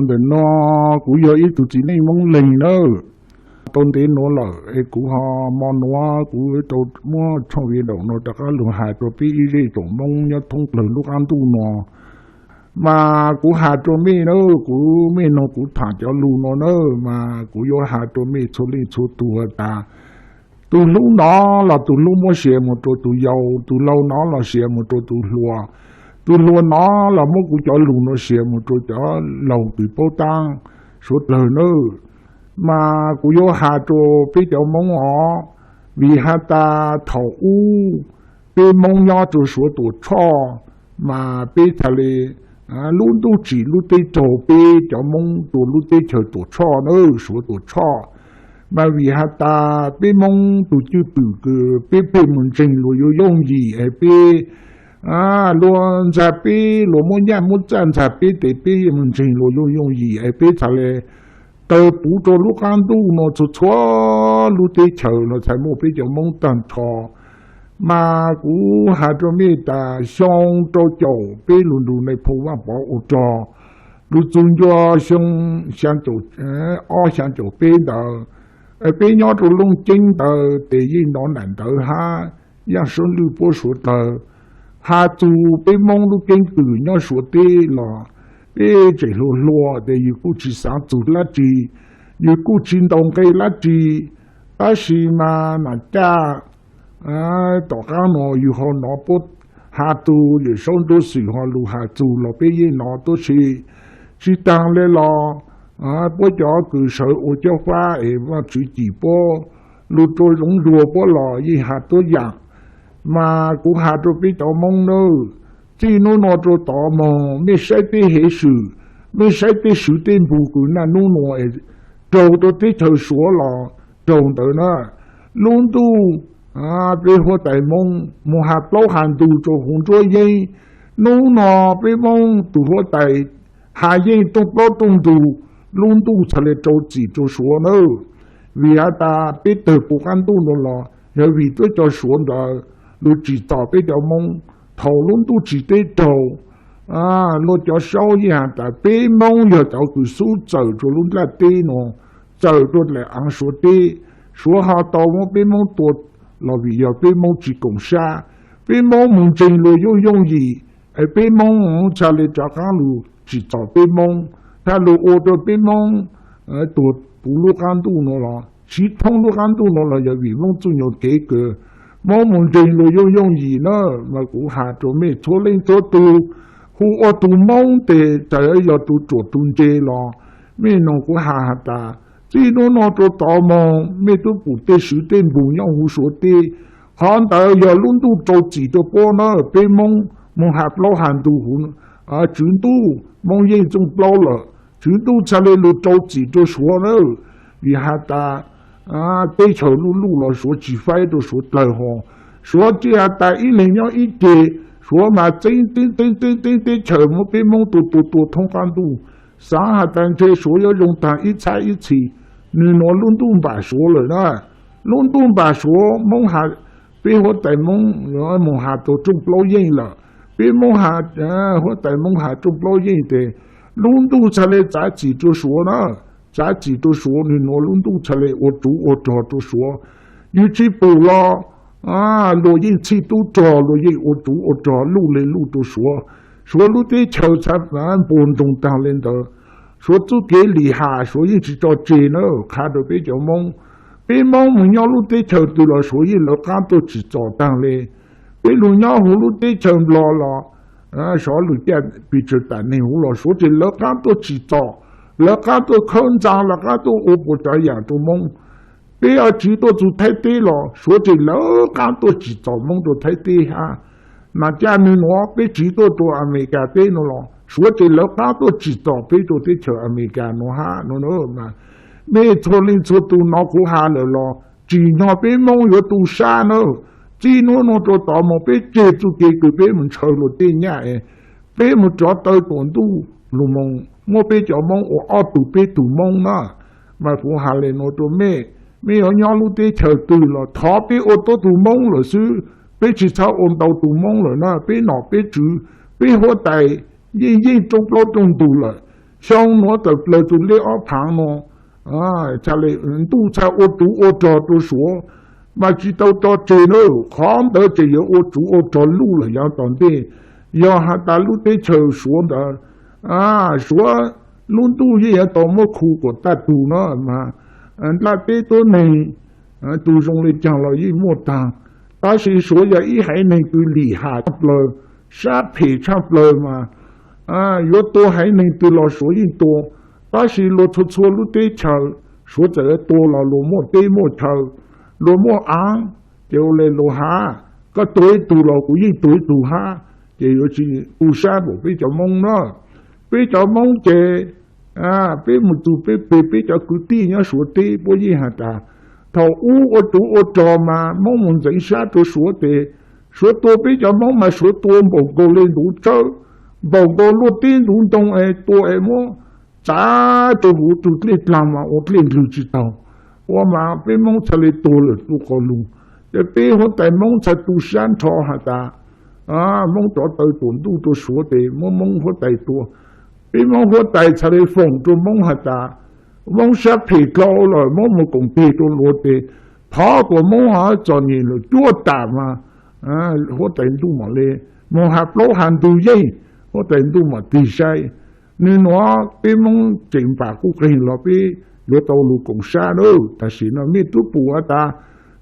Ntawm no kuv yog ib tug txiv neej Hmoob Leeg nawb. Tau ntev nuav lawm es kuv ho mo nuav kuv tau muab tshooj video no rov qab lug has rua peb ib zej tsoom Hmoob nyob thoob plawg lub qaab ntuj no. Mas kuv has rua mej nawb, kuv mej noog kuv tham cov lug no nawb, mas kuv yuav has rua mej txhua leej txhua tug has tas, tug hlub no los tug hlub muab share moog rua tug yau, tug laug no los share moog rua tug hluas, tug hluas no los muab kuv cov lug no share moog rua cov laug kws paub taab suav dlawg nawb. Mas kuv yuav has rua peb cov Moob os, vim has tas thaum ub peb Moob nyob rua Suav Tuam Tshoj, mas peb txhaj le lub ntuj tsim lub teb raug peb cov Moob rua lub teb chaws Tuam Tshoj nawb, Suav Tuam Tshoj. Mas vim has tas peb Moob tug cwj pwm kws peb pheej moog ntseeg luag yooj yooj yim es peb, luag ntxag peb, luag muab nyaj muab txaj ntxag peb tes peb yeej moog ntseeg luag yooj yooj yim es peb txhaj le tawg puv rua lub qaab ntuj no txhua txhua lub teb chaws no txhaj muaj peb cov Moob taag nrho. Mas kuv has rua mej tas xyoo rau caum peb lug nrug Nais Phoo Vaaj Pov ua rog, lug txug ncua xyoo ob xyaa caum peb ntawd, peb nyob rua Looj Ceeb ntawd tes yeej nov nam ntawv hab yaaj suab lwj puab suav dlawg has txug peb Moob lub keeb kwm nyob Suav teb los peb tseem hluas hluas tes yug kuj tsi xaav txug dlaab tsi, yug kuj tsi ntaus nqe dlaab tsi. Tab sis mas nam caj tom qaab no yug ho nov puab has txug Yawm Saub Nruab Xwm ho lug has txug los peb yeej nov tuab si. Tsi taag le los puab cov kws sawv ua cob fab es Vaajtswv cim puab lug rua zoov zuag puab los yeej has tuab yaam. Mas kuv has rua peb cov Moob nawb, txij nub no rua tod moog mej saib peb hev swm, mej saib tej swv tej npug kws naj nub nua raug rua teb chaws Suav los raug ntawd na. Lub ntuj peb huab tais Moob moog has plaub has ntug rua huv nruab yeeb. Nub no peb Moob tug huab tais has yeej rooj plaub rooj ntug, lub ntuj txhaj le rau txim rua Suav nawb. Vim has tas peb tawg puv qaab ntuj no los yog vim tuab cov Suav ntawd lug tsim txom peb cov Moob. Thaum lub ntuj tsim teb raug, luag cov Saub yeej has tas peb Moob yog cov kws xub txawm rua lub nplaj teb no, txawm rua dlaim aav Suav teb. Suav ho tau muab peb Moob tua los vim yog peb Moob tsi koom sab. Peb Moob moog ntseeg luag yooj yooj yim, es peb Moob txhaj le rov qaab lug tsim txom peb Moob, txhaj lug ua rua peb Moob tuag puv lub qaab ntuj no los siv thoob lub qaab ntuj no los yog vim Moob txuj nyuas kev kws Moob moog ntseeg luag yooj yooj yim na. Mas kuv has rua mej txhua leej txhua tug, hu ua tug Moob tes txawm yog tug ruam tug ntse los mej noog kuv has has tas, txij nub no rua tod moog mej tub pum tej swv tej npug nyob huv Suav teb, qhov ntawd yog lub ntuj rau txim rua puab na. Peb Moob moog has plaub has ntug huv Tswv Ntuj, Moob yeej txooj plaub lawm, Tswv Ntuj txhaj le lug rau txim rua Suav na. Vim has tas teb chaws luj luj los Suav tsi faib rua suav dlawg ho. Suav tsi has tas ib leeg nyob ib ceg, Suav mas txeeb txeeb txeeb teb chaws muab peb Moob tua tua tua thoob qaab ntuj. Xaav has tas ntshe Suav yuav zoo taag ib txhab ib txhis, nwg nuav lub ntuj npam Suav lawm na. Lub ntuj npam Suav, Moob has, peb huab tais Moob moog has tau rooj plaub yeej lawm. Peb Moob has, huab tais Moob has rooj plaub yeej tes lub ntuj txhaj le txav txim rua Suav na. Txav txim rua Suav, nwg nuav lub ntuj txhaj le ua tsuv ua rog rua Suav. Yug tsi pum los luag yeej txhij tub rog, luag yeej ua tsuv ua rog luj le luj rua Suav. Suav lub teb chaws txhaj npuag nroog taag le ntawd. Suav txuj kev lim has Suav yeej tsi tso tseg na. Qha rua peb cov Moob, peb Moob moog nyob lub teb chaws twg los Suav yeej lawv qaab tuaj tsim txom taag le. Peb lug nyob huv lub teb chaws Nplog los, sov lug caj pes tsawg tam neeg huv los Suav tseem lawv qaab tuaj tsim txom, lawv qaab tuaj khawb ntxa, lawv qaab tuaj ua puas tsav yaam rua Moob. Peb ho tsiv tuaj txug Thaib teb los Suav tseem lawv qaab tuaj tsim txom Moob rua Thaib teb hab. Mas caj nwg nuav peb tsiv tuaj rua Amelikas teb nuav los Suav tseem lawv qaab tuaj tsim txom peb rua teb chaws Amelikas nuav hab nuav na. Mej txhua leej txhua tug nov kuv has lawm los tsim nyog peb Moob yuav tu sab na. Txij nuav nuav rua tod moog peb tseg txuj kev kws peb moog ntshaw luag tej nyaj es peb moog rov taw tuam ntuj lug moog muab peb cov Moob ua ob tug peb tug Moob na. Mas kuv has le nuav rua mej, mej yuav nyob lub teb chaws twg los thov peb ua tuab tug Moob lawm xwb, peb tsi txhob ua ntau tug Moob lawm na. Peb nom peb tswv, peb huab tais yeej yeej rooj plaub rooj ntug lawm. xyoo nuav tawm plaws tus lej ob phaav no, txhaj le ntuj txhaj ua tsov ua rog rua Suav, mas tsis tau tso tseg na. Qhov ntawd ces yuav ua tsov ua rog luj lawm yav tom ntej. Yog has tas lub teb chaws Suav ntawd, Suav lub ntuj yeej yuav tau muab khu kuas taj tug no mas, nplaj teb tuab neeg tug zoo le caag los yeej muaj taag. Tab sis Suav yog ib haiv neeg kws lim ham tshaj plaws, sab phem tshaj plaws mas, yuav tua haiv neeg twg los Suav yeej tua. Tab sis luag txhua txhua lub teb chaws Suav txawm tua los luag muaj teb muaj chaw, luag muaj aav, ces ua le luag has, koj tua ib tug los kuv yeej tua ib tug hab, ces yuav tsis tu sab npaum peb cov Moob na. Peb cov Moob ces peb mus txug peb peg peb cov kwv tij nyob Suav teb puab yeej has tas, thaum ub ua tsov ua rog mas Moob mus ntxeev sab rua Suav tes, Suav tua peb cov Moob mas Suav tua npaum nkaus le ntuv tsawb, npaum nkaus luaj teb ntuv ntoo es tua es muab txav rua huv tug dlej dlaag mas ua dlej ndlwg tsis taug, ua mas peb Moob txhaj le tuag lawm tu qhov lug. Ces peb huab tais Moob txhaj tu sab nrho has tas, Moob rov taw tuam ntuj rua Suav tes muab Moob huab tais tua. Peb Moob huab tais txhaj le foom rua Moob has tas, Moob sab phem dlhau lawm, Moob mus koom tes rua luag tes, thov kuas Moob ho txom nyem lawm cuaj tam mas, huab tais ntuj mam le moog has plaub has ntug yeej, huab tais ntuj mam tig saib. Nwg nuav peb Moob tseem npam qub qeeg los peb yuav tau lug koom sab na. Tam sim no mej tub pum has tas,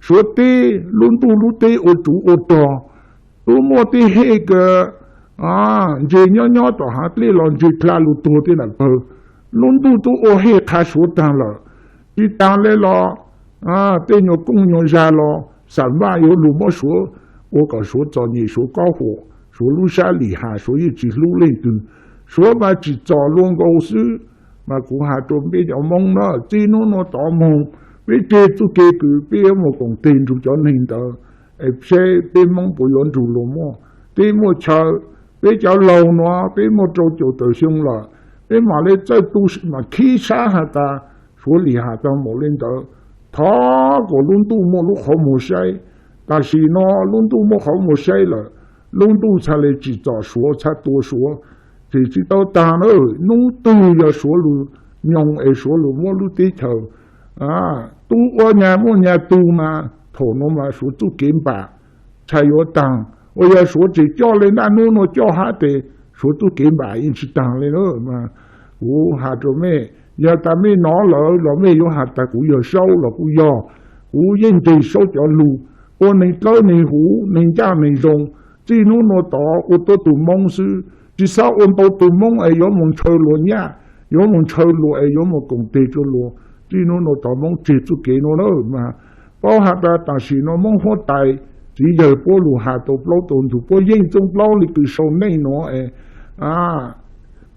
Suav teb lub ntuj lub teb ua tsov ua rog, tub muaj tib hej kws ntse nyob nyob tom hav dlej los ntse dlha lug tuag tej nam pawg. Lub ntuj tub ua hej qha Suav taag lawm. Tsis taag le los tej nyuas kooj nyuas zag los xam maj yuav lug muab Suav, ua kom Suav txom nyem, Suav kob huam, Suav lub sab lim has, Suav yeej tsis hlub leej twg. Suav mas tsim txom luag nkaus xwb. Mas kuv has rua peb cov Moob na, txij nub nua tod moog, peb tseg txuj kev kws peb yuav mus koom tes nrug cov neeg ntawd, es saib peb Moob puas yuav nrug luag muaj teb muaj chaw. Peb cov laug nuav peb muaj rau caum tawm xyoo lawm, peb mam le txawj tu, mam khib sab has tas Suav lim has taag npaum le ntawd. Thov kuas lub ntuj muaj lub qhov muag saib. Tam sim no lub ntuj muaj qhov muag saib lawm, lub ntuj txhaj le tsim txom Suav, txhaj tua Suav, ces tsis tau taag na. Nub twg yog Suav lug nyoog es Suav lug muab lub teb chaws, tub ua nyag muaj nyag tug mas thaum nuav mas Suav txuj kev npam txhaj yuav taag. Ua yog Suav tseem coj le naj nub nua coj hab tes Suav txuj kev npam yeej tsis taag le na. Mas kuv has rua mej, yog tas mej nov lawm los mej yuav has tas kuv yog saub los kuj yog, kuv yeej nreg saub cov lug, ua neeg dlawb neeg huv, neeg ncaj neeg zoo. Txij nub nua tod ua tuab tug Moob xwb, tsis xob ua ntau tug Moob es yuav mus ntshaw luag nyaj, yuav mus ntshaw luag es yuav mus koom tes rua luag. Txij nub nua tod Moob tseg txuj kev nuav na. Mas paub has tas tam sim no Moob huab tais, txiv yawg puab lug has tau plaub tau ntug, puab yeej txooj plaub le kws sau neej nuav es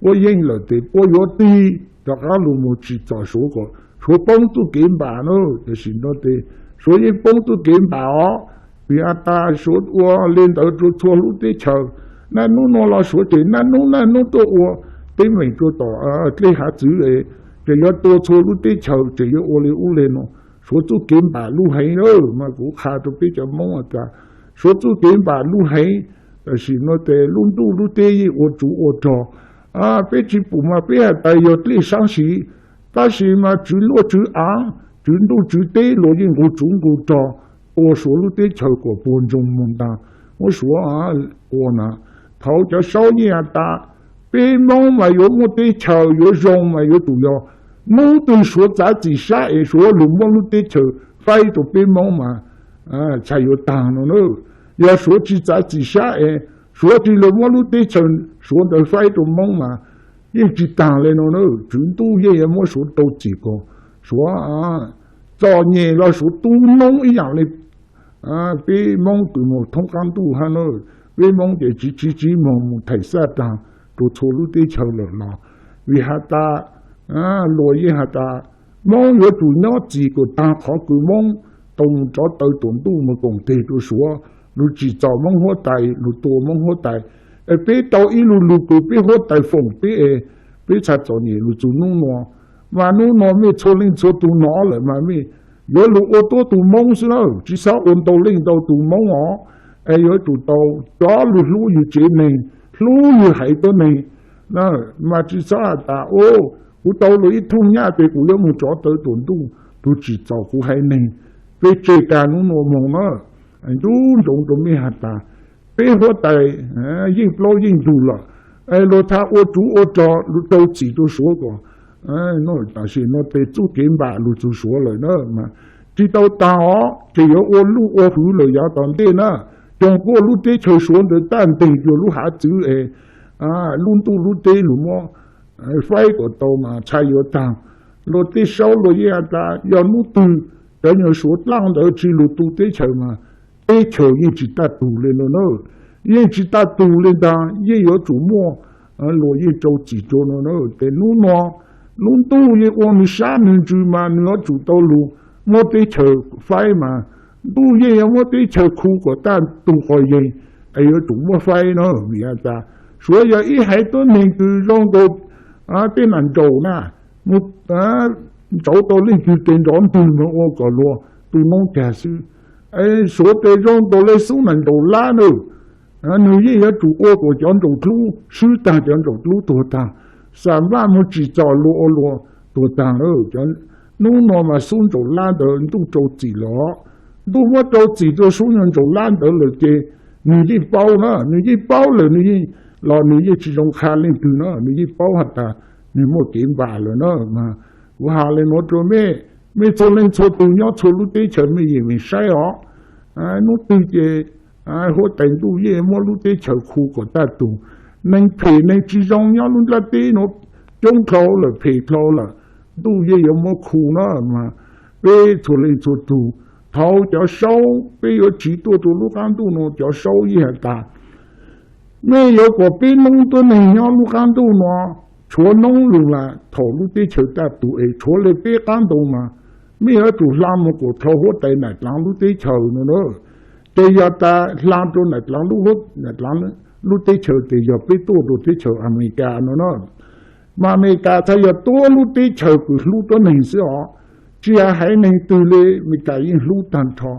puab yeej lawm tes puab yuav tig rov qab lug mus tsim txom Suav kom Suav poob txuj kev npam na. Tam sim no tes Suav yeej poob txuj kev npam os. Vim has tas Suav ua le ntawd rua txhua lub teb chaws. Naj nub nua los Suav tes naj nub naj nub tuaj ua teeb meem rua tom dlej hav txwv, ces yuav tua txhua lub teb chaws, ces yuav ua le ub le nuav. Suav txuj kev npam luj heev na. Mas kuv qha rua peb cov Moob has tas, Suav txuj kev npam luj heev. Tam sim no tes lub ntuj lub teb yeej ua tsov ua rog. Peb tsis pum mas peb has tas yog dlej saab siv, tab sis mas tswv luaj tswv aav, tswv ntuj tswv teb, luag yeej nqug tsov nqug rog, tua Suav lub teb chaws kom puag ntsoog moog ntaag, muab Suav ua na. Thaum cov saub yeej has tas, peb Moob mas yuav muaj teb chaws yuav zoo mas yuav tsum yog nub twg Suav txav txim sab es Suav lug muab lub teb chaws faib rua peb Moob mas txhaj yuav taag no na. Yog Suav tsis txav txim sab es Suav tsis lug muab lub teb chaws Suav ntawd faib rua Moob mas yeej tsis taag le no na. Tswv ntuj yeej yuav muab Suav rau txim kom Suav txom nyem los Suav tu noob ib yaam le peb Moob kws moog thoob qaab ntuj hab na. Peb Moob ces tsiv tsiv tsiv moog mus thaim xaj taag rua txhua lub teb chaws lawm los, vim has tas luag yeej has tas Moob yuav tsum nyob txim kom taag qhov kws Moob tau mus rov taw tuam ntuj mus koom teg rua Suav, lug tsim txom Moob huab tais, lug tua Moob huab tais. Es peb tau ib lu lug kws peb huab tais foom peb es peb txhaj txom nyem lug txug nub nua. Mas nub nua mej txhua leej txhua tug nov lawm mas mej yuav lug ua tuab tug Moob xwb na, tsis xob ua ntau leej ntau tug Moob os. Es yuav tsum tau cov lug hlub yug tsev neeg, hlub yug haiv tuab neeg, Mas tsis txhob has tas, Kuv tau luag ib thooj nyaj ces kuv yuav mus tsov tawv tuam ntuj, tus tsim txom kuv haiv neeg. Peb tseg tag hnub no mus na. Ncu ntsoov rau mej has tas, peb huab tais yeej plaub yeej ntug lawm, luag thab ua tsov ua rog rau txim rau Suav kom, tam sim no tes txuj kev npam lug txug Suav lawm na. Tsis tau taag os, tseem yuav ua luj ua hwv lawm yav tom ntej na. Coog kuaj lub teb chaws Suav ntawd taj nteeg cuag lub hav txwv es lub ntuj lub teb lug muab faib kom tau mas txhaj yuav taag. Luag tej saub luag yeej has tas yog hnub twg cov nyuag Suav dlaab ntawd tsis lug tu teb chaws mas teb chaws yeej tsis taj tug le no na. Yeej tsis taj tug le ntag, yeej yuav tsum muaj luag yeej rau txim rau no na. Ces hnub no lub ntuj yeej ua nwg sab nwg ntsws mas nwg yuav tsum tau lug muab teb chaws faib mas ntuj yeej yuav muab teb chaws khu kom taj tug quas yeeg es yuav tsum muab faib na. Vim has tas Suav yog ib haiv tuab neeg kws zoo nkaus tej nam nraum na, mus ntsauv tau leej twg tes nrov ntwg mas ua kom luag tu noob tag xwb. Suav tes zoo nkaus le xub nam nraum lab na, nwg yeej yuav tsum ua kom cov nraum dlub swb taag, cov nraum dlub tuag taag, xam maj mus tsim txom luag ua luag tuag taag. Hnub no mas xub nraum lab ntawd ntuj rau txim los, ntuj muab rau txim rau xub nraum lab ntawd lawm ces nwg yeej paub na, nwg yeej paub lawm, nwg yeej los nwg yeej tsis zoo qha leej twg na, nwg yeej paub has tas nwg muaj kev npam lawm na. Kuv has le nuav rua mej, mej txhua leej txhua tug nyob txhua lub teb chaws mej yeej meem saib os. Hnub twg ces huab tais ntuj yeej muab lub teb chaws khu kom taj tug. Neeg phem neeg tsis zoo nyob lub nplaj teb nuav coob dlhau lawm, phem dlhau lawm, ntuj yeej yuav muab khu na. Mas peb txhua leej txhua tug, thaum cov saub peb yuav tsiv tuaj rua lub qaab ntuj nuav, cov saub yeej has tas mej yuav kom peb noob tuab neeg nyob lub qaab ntuj nuav tshuav noob lug las thaum lub teb chaws taj tug es tshuav le peb qaab ntoo mas mej yuav tsum hla mus kom dlhau huab tais nam dlaav lub teb chaws no na. Ces yog tas hla rua nam dlaav lub teb chaws ces yog peb tuaj rua teb chaws Amelikas no na. Mas Amelikas txhaj yog tuab lub teb chaws kws hlub tuab neeg xwb os. Tsis has haiv neeg twg le Amelikas yeej hlub taag nrho.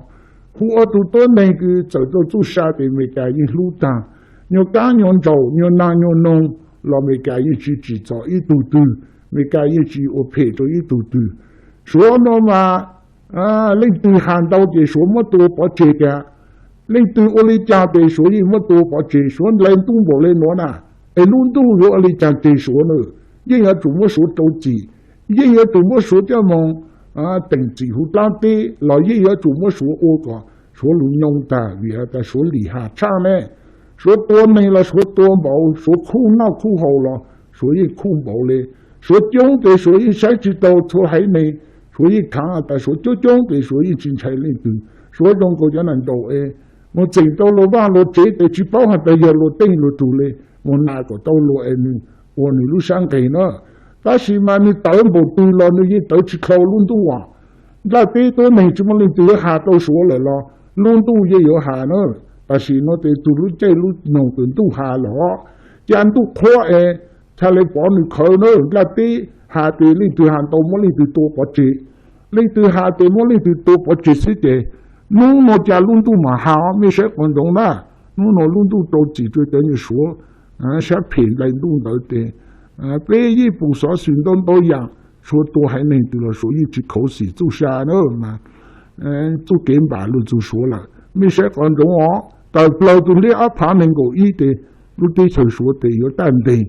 Hu ua tug tuab neeg kws txawm tau txuj sa tes Amelikas yeej hlub taag. Nyuag kaab nyuag ntsaum nyuag naag nyuag noog los Amelikas yeej tsis tsim txom ib tug twg, Amelikas yeej tsis ua phem rua ib tug twg. Suav no mas leej twg has ntau ces Suav muab tua pov tseg tas, leej twg ua le caag tes Suav yeej muab tua pov tseg. Suav nplai ntuj npaum le nuav na, es lub ntuj yuav ua le caag tseg Suav na? Yeej yuav tsum muab Suav rau txim, yeej yuav tsum muab Suav coj moog teem txim huv dlaab teb los yeej yuav tsum muab Suav ua kom Suav lug nyoo taag vim has tas Suav lim has tshaj ne. Suav tua neeg los Suav tua npaum, Suav khuj noj khuj haus los Suav yeej khuj npaum le. Suav coob tes Suav yeej saib tsis taug txhua haiv neeg, Suav yeej khaav tas Suav coob coob tes Suav yeej tsis ntshai leej twg. Suav zoo nkaus cov nam nraum es mus txeem tau luag vaaj luag tsev tes tsis paub has tas yog luag teej luag tug le, mus nam kom tau luag es nwg ua nwg lub sab nqeg na. Tab sis mas nwg tawv npaum twg los nwg yeej tawv tsis dlhau lub ntuj os. Nplaj teb tuab neeg tsis muaj leej twg yuav has tau Suav lawm los lub ntuj yeej yuav has na. Tam sim no tes tug lub caij lub nyoog tes ntuj has los, ca ntuj qhuav es txhaj le pov nwg khawv na. Nplaj teb has tes leej twg has ntau muab leej twg tua pov tseg, leej twg has tes muab leej twg tua pov tseg xwb ces hnub no ca lub ntuj mam has os, mej saib qhov ntsoov na. Hnub no lub ntuj rau txim rua cov nyuag Suav sab phem nplai ntuj ntawd tes peb yeej pum xov xwm ntau ntau yaam, Suav tua haiv neeg twg los Suav yeej tsis khuv xim txuj sa na. Mas txuj kev npam lug txug Suav lawm, mej saib qhov ntsoov os. Tawm plawg tug liab ob phav nees nkaum ib tes lub teb chaws Suav tes yuav taj nteeg,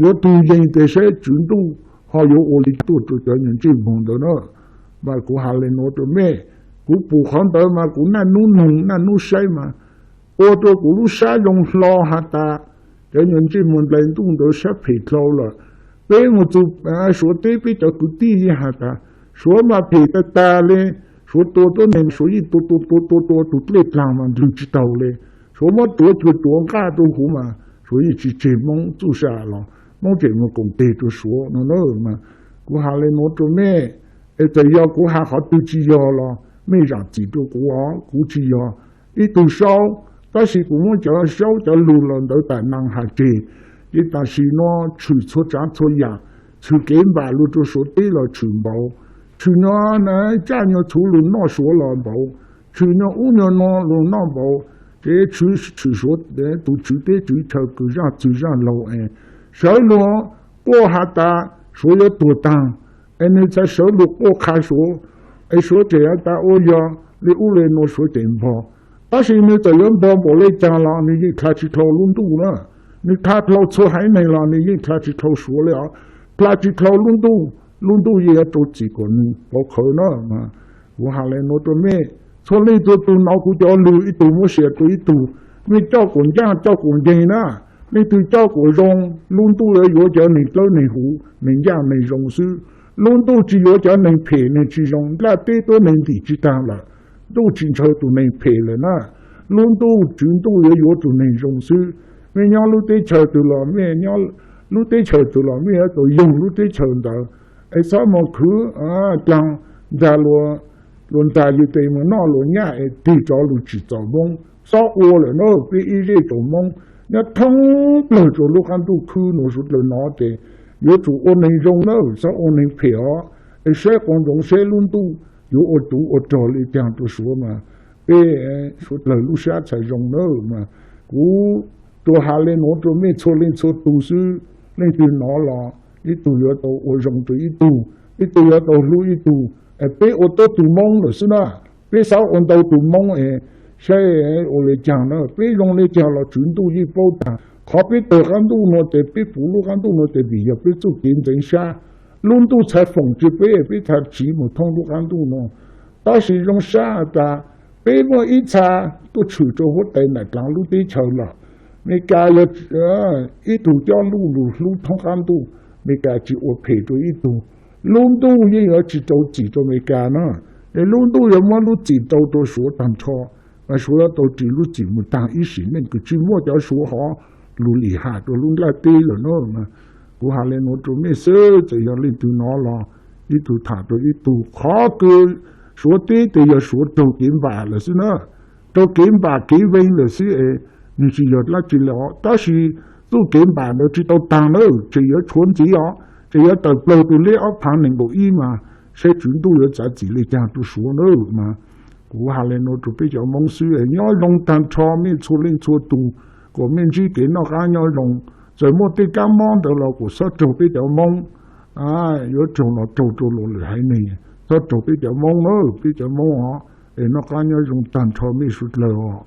yuav tug yeeg tes saib Tswv Ntuj ho yuav ua li tuaj rua cov nyuag ntsej muag ntawd na. Mas kuv has le nuav rua mej, kuv pum qhov ntawd mas kuv naj nub noog naj nub saib mas ua rua kuv lub sab zoo hlo has tas cov nyuag ntsej muag nplai ntuj ntawd sab phem dlhau lawm. Peb mus txug Suav teb peb cov kwv tij yeej has tas Suav mas phem tag tag le, Suav tua tuab neeg Suav yeej tua tua tua tua tua tug dlej dlaag mas nplwg tsis taug le. Suav muab tuav cuag tuav nqaj rua huv mas Suav yeej tsis tseg Moob txuj sa los Moob tseem mus koom teg rua Suav no na. Mas kuv has le nuav rua mej, es txawm yog kuv has qhov twg tsis yog los mej zaam txim rua kuv os, kuv tsis yog ib tug saub, tab sis kuv muab cov saub cov lug los ntawd tam naag has tseg. Ces tam sim no tshwm txhua tsaav txhua yaam, tshwm kev npam lug rua Suav teb los tshwm npaum, tshwm nyuag tsaj nyuag txhuv lug noj Suav los npaum, tshwm nyuag ub nyuag no lug noj npaum, ces tshwm Suav tug tswv teb tswv chaw kws zaaj txwg zaaj laug es Sawv luag quaj has tas Suav yuav tuag taag, es nwg txhad sawv luag quaj qha Suav, es Suav tseem has tas ua yog le ub le nuav Suav tseem npog. Tab sis nwg txawm yuav npog npaum le caag los nwg yeej dlha tsi dlhau lub ntuj na. Nwg dlha dlhau txhua haiv neeg los nwg yeej dlha tsi dlhau Suav le os. Dlha tsi dlhau lub ntuj, lub ntuj yeej yuav rau txim kom nwg pov khawv na. Kuv has le nuav rua mej, txhua leej txhua tug nov kuv cov lug, ib tug muab sia rua ib tug. Mej coj kuas ncaaj coj kuas nceeg na. Leej twg coj kuas zoo, lub ntuj yuav yuav cov neeg dlawb neeg huv, neeg ncaaj neeg zoo xwb. Lub ntuj tsi yuav cov neeg phem neeg tsi zoo. Nplaj teb tuab neeg ntim tsi taag lawm, ntuj tsi ntshaw tus neeg phem lawm na. Lub ntuj, Tswv Ntuj yuav yuav tus neeg zoo xwb. Mej nyob lub teb chaws twg los mej, lub teb chaws twg los mej yuav tau yoog lub teb chaws ntawd. Es txhob moog khwv dlaag, ntaag luas ntaag yug tes moog noj luas nyaj es tig rov lug tsim txom Moob. Txhob ua lawm na. Peb ib zej tsoom Moob nyob thoob plawg rua lub qaab ntuj khwb nuav suav dlawg nov tes yuav tsum ua neeg zoo na, txhob ua neeg phem os. Es saib quas ntsoov saib lub ntuj yuav ua tuv ua rog le caag rua Suav mas peb suav dlawg lub sab txhad zoo na. Mas kuv tsuas has le nuav rua mej txhua leej txhua tug xwb. Leej twg nov los ib tug yuav tau ua zoo rua ib tug, ib tug yuav tau hlub ib tug. Es peb ua tuab tug Moob lawm xwb na. Peb xav ua ntau tug Moob es saib ua le caag na. Peb zoo le caag los Tswv Ntuj yeej paub taag. Qhov peb tawg qaab ntuj nuav tes peb puv lub qaab ntuj nuav tes vim yog peb txuj kev ntxeev sab. Lub ntuj txhad foom tsua peb, peb txhad tsiv moog thoob lub qaab ntuj nuav. Tab sis zoo sab has tas peb muaj ib txha tuaj tshwm rua huab tais nram dlaav lub teb chaws lawm. Amelikas yog ib tug cob luj lug hlub thoob qaab ntuj, Amelikas tsi ua phem rua ib tug. Lub ntuj yeej yuav tsi rau txim rua Amelikas na. Es lub ntuj yuav muab lub txim rau rua Suav taag nrho, mas Suav yuav tau ris lub txim moog taag ib sim neej kws tsi muaj cov Suav hov lug lim ham rua lub nplaj teb lawm na. Kuv has le nuav rua mej xwb, txawm yog leej twg nov los ib tug tham rua ib tug. Qhov kws Suav teb tes yog Suav raug kev npam lawm xwb na. Raug kev npam kev vee lawm xwb es nwg tsi yog dlaab tsi le os. Tab sis txuj kev npam ntawd tsi tau taag na, tseem yuav tshuav ntxiv os. Tseem yuav tawm plaws rua leb ob phaav neeg nkaum ib mas saib Tswv Ntuj yuav txav txim le caag rua Suav na. Mas kuv has le nuav rua peb cov Moob xwb, nyob zoo taag nrho mej txhua leej txhua tug, kuas mej ntsib kev noj qaab nyob zoo. Txawm muaj tej kab mob ntawd los kuas txhob raug peb cov Moob. Yuav raug los raug rua luas lwm haiv neeg, txhob raug peb cov Moob na, peb cov Moob os. Es noj qaab nyob zoo taag nrho mej suav dlawg os.